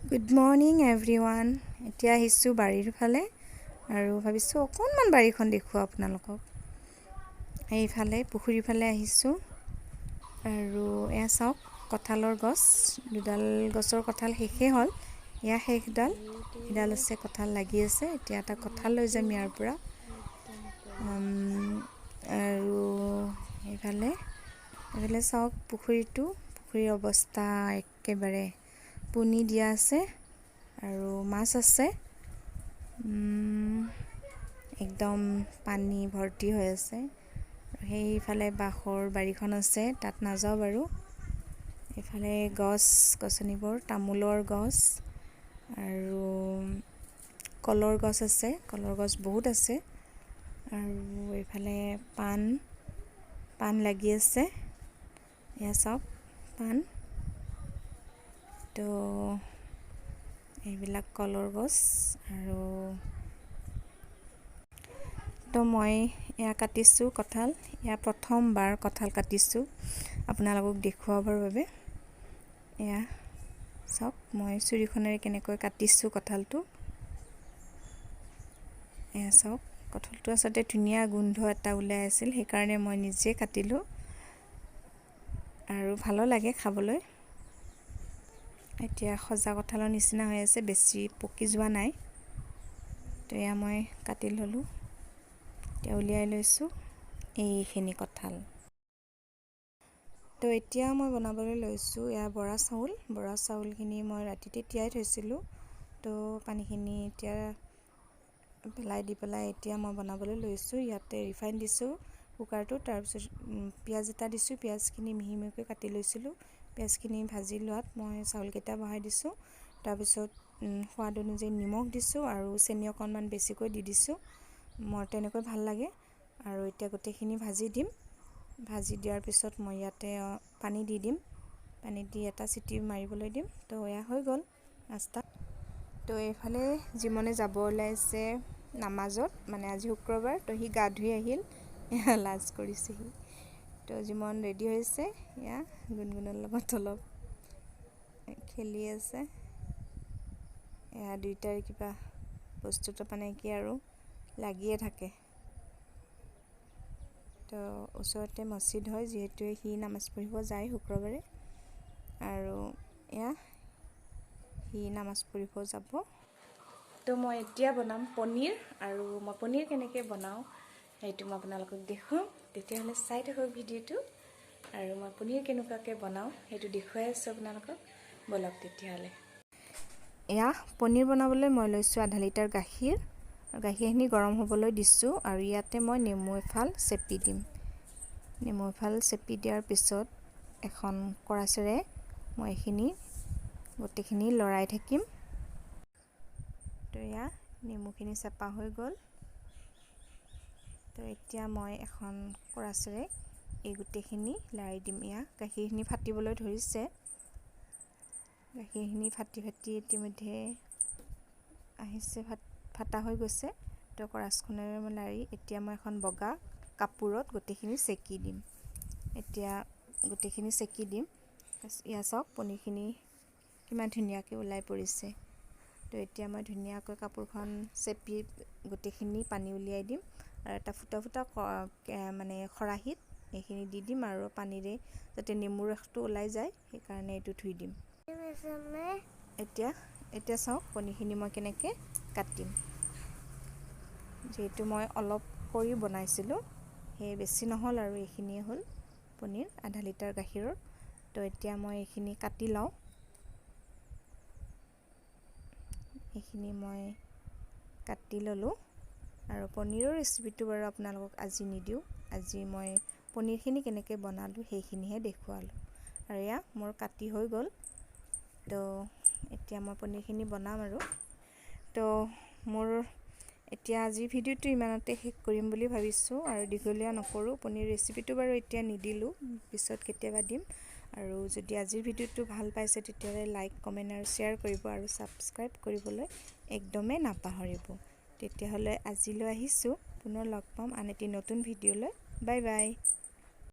Good morning everyone. এতিয়া আহিছোঁ বাৰীৰ ফালে আৰু ভাবিছোঁ অকণমান বাৰীখন দেখুৱাওঁ আপোনালোকক। এইফালে পুখুৰীৰ ফালে আহিছোঁ আৰু এয়া চাওক, কঁঠালৰ গছ দুডাল। গছৰ কঁঠাল শেষেই হ'ল। এয়া শেষডাল, এডাল আছে, কঁঠাল লাগি আছে। এতিয়া এটা কঁঠাল লৈ যাম ইয়াৰ পৰা। আৰু এইফালে চাওক পুখুৰীটো। পুখুৰীৰ অৱস্থা একেবাৰে, পুনি দিয়া আছে আৰু মাছ আছে। একদম পানী ভৰ্তি হৈ আছে। সেইফালে বাঁহৰ বাৰীখন আছে, তাত নাযাওঁ বাৰু। এইফালে গছ গছনিবোৰ, তামোলৰ গছ আৰু কলৰ গছ আছে। কলৰ গছ বহুত আছে। আৰু এইফালে পাণ, পাণ লাগি আছে। এয়া চাওক পাণ। তো এইবিলাক কলৰ গছ। আৰু তো মই এয়া কাটিছোঁ কঁঠাল। এয়া প্ৰথমবাৰ কঁঠাল কাটিছোঁ আপোনালোকক দেখুৱাবৰ বাবে। এয়া চাওক, মই চুৰিখনেৰে কেনেকৈ কাটিছোঁ কঁঠালটো। এয়া চাওক, কঁঠালটো আচলতে ধুনীয়া গোন্ধ এটা ওলাই আছিল, সেইকাৰণে মই নিজে কাটিলোঁ আৰু ভালো লাগে খাবলৈ। এতিয়া সজা কঁঠালৰ নিচিনা হৈ আছে, বেছি পকি যোৱা নাই। তো এয়া মই কাটি ল'লোঁ, এতিয়া উলিয়াই লৈছোঁ এইখিনি কঁঠাল। তো এতিয়া মই বনাবলৈ লৈছোঁ এয়া বৰা চাউল। বৰা চাউলখিনি মই ৰাতিতে তিয়াই থৈছিলোঁ। তো পানীখিনি এতিয়া পেলাই দি পেলাই এতিয়া মই বনাবলৈ লৈছোঁ। ইয়াতে ৰিফাইন দিছোঁ কুকাৰটোত। তাৰপিছত পিঁয়াজ এটা দিছোঁ। পিঁয়াজখিনি মিহি মিহিকৈ কাটি লৈছিলোঁ। পিঁয়াজখিনি ভাজি লোৱাত মই চাউলকেইটা বহাই দিছোঁ। তাৰপিছত সোৱাদ অনুযায়ী নিমখ দিছোঁ আৰু চেনি অকণমান বেছিকৈ দি দিছোঁ। মোৰ তেনেকৈ ভাল লাগে। আৰু এতিয়া গোটেইখিনি ভাজি দিম। ভাজি দিয়াৰ পিছত মই ইয়াতে পানী দি দিম। পানী দি এটা চিটি মাৰিবলৈ দিম। তো এয়া হৈ গ'ল নাস্তা। তো এইফালে জিমনে যাব ওলাইছে নামাজত, মানে আজি শুক্ৰবাৰ। তো সি গা ধুই আহিল, লাজ কৰিছে সি। তো জিমন ৰেডি হৈছে। এয়া গুণগুণৰ লগত অলপ খেলি আছে। এয়া দুইটাৰ কিবা বস্তুটো মানে কি আৰু লাগিয়ে থাকে। তো ওচৰতে মছজিদ হয় যিহেতু, সি নামাজ পঢ়িব যায় শুক্ৰবাৰে। আৰু এয়া সি নামাজ পঢ়িব যাব। তো মই এতিয়া বনাম পনীৰ আৰু মই পনীৰ কেনেকৈ বনাওঁ সেইটো মই আপোনালোকক দেখুৱাম। তেতিয়াহ'লে চাই থাকক ভিডিঅ'টো আৰু মই পনীৰ কেনেকুৱাকৈ বনাওঁ সেইটো দেখুৱাই আছোঁ আপোনালোকক। ব'লক তেতিয়াহ'লে। এয়া পনীৰ বনাবলৈ মই লৈছোঁ আধা লিটাৰ গাখীৰ। গাখীৰখিনি গৰম হ'বলৈ দিছোঁ আৰু ইয়াতে মই নেমু এফাল চেপি দিম। নেমু এফাল চেপি দিয়াৰ পিছত এখন কৰাচেৰে মই এইখিনি গোটেইখিনি লৰাই থাকিম। তো এয়া নেমুখিনি চেপা হৈ গ'ল। তো এতিয়া মই এখন কৰাচেৰে এই গোটেইখিনি লাৰি দিম। এয়া গাখীৰখিনি ফাটিবলৈ ধৰিছে। গাখীৰখিনি ফাটি ফাটি ইতিমধ্যে আহিছে, ফাটা হৈ গৈছে। তো কৰাচখনেৰে মই লাৰি এতিয়া মই এখন বগা কাপোৰত গোটেইখিনি চেকি দিম। এতিয়া গোটেইখিনি চেকি দিম। এয়া চাওক, পনীৰখিনি কিমান ধুনীয়াকৈ ওলাই পৰিছে। তো এতিয়া মই ধুনীয়াকৈ কাপোৰখন চেপি গোটেইখিনি পানী উলিয়াই দিম আৰু এটা ফুটা ফুটা মানে খৰাহীত এইখিনি দি দিম আৰু পানীৰে যাতে নেমুৰ ৰসটো ওলাই যায়, সেইকাৰণে এইটো ধুই দিম। এতিয়া চাওক, পনীৰখিনি মই কেনেকৈ কাটিম। যিহেতু মই অলপ কৰি বনাইছিলোঁ, সেয়ে বেছি নহ'ল আৰু এইখিনিয়ে হ'ল পনীৰ আধা লিটাৰ গাখীৰৰ। তো এতিয়া মই এইখিনি কাটি লওঁ। এইখিনি মই কাটি ল'লোঁ আৰু পনীৰৰ ৰেচিপিটো বাৰু আপোনালোকক আজি নিদিওঁ। আজি মই পনীৰখিনি কেনেকৈ বনালোঁ সেইখিনিহে দেখুৱালোঁ। আৰু এয়া মোৰ কাটি হৈ গ'ল। তো এতিয়া মই পনীৰখিনি বনাম। আৰু তো মোৰ এতিয়া আজিৰ ভিডিঅ'টো ইমানতে শেষ কৰিম বুলি ভাবিছোঁ আৰু দীঘলীয়া নকৰোঁ। পনীৰ ৰেচিপিটো বাৰু এতিয়া নিদিলোঁ, পিছত কেতিয়াবা দিম। আৰু যদি আজিৰ ভিডিঅ'টো ভাল পাইছে, তেতিয়াহ'লে লাইক, কমেণ্ট আৰু শ্বেয়াৰ কৰিব আৰু ছাবস্ক্ৰাইব কৰিবলৈ একদমেই নাপাহৰিব। তেতিয়াহ'লে আজিলৈ আহিছোঁ। পুনৰ লগ পাম আন এটি নতুন ভিডিঅ'লৈ। Bye bye.